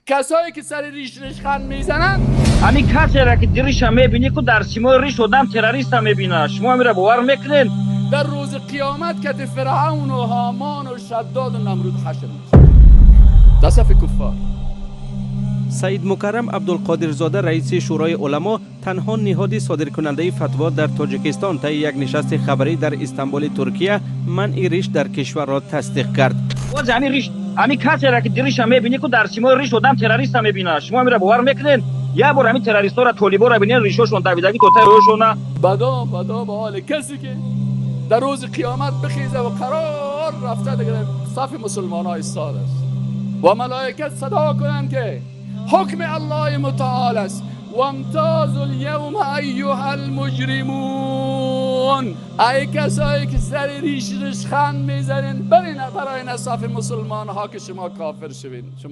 Касое ки сари риш ришханд мезананд, ҳамин касеро ки риша мебинӣ, ку дар симои риш одам террориста мебинад. Шумо ҳамира бовар мекунед? Дар рӯзи қиёмат кати Фиръавн ва Ҳомон ва Шаддод ва Намруд ҳашр мешавад дар сафи куффор. Саид Мукаррам Абдулқодирзода, раиси Шӯрои уламо, танҳо ниҳоди содиркунандаи фатво дар Тоҷикистон, таи як нишасти хабарӣ дар Истанбули Туркия манъи риш дар кишварро тасдиқ кард. Боз ҳамин риш, ҳамин касеро ки риша мебинӣ, ку дар симои риш одам террориста мебинад. Шумо ҳамира бовар мекунед? Як бор ҳамин террористҳоро, толиборо бинед, ришошон давидагӣ то таи рӯшона. Бадо бадо ба ҳоли касе ки дар рӯзи қиёмат бихеза ва қарор рафта дигар сафи мусулмонҳо истодааст ва малоикат садо кунанд ки ҳукми Аллоҳи мутаол аст: وامتازوا اليوم ایها المجرمون. ای کسایی که سر ریش رشخند میزنین، برین برای صف مسلمان ها که شما کافر شوین شما.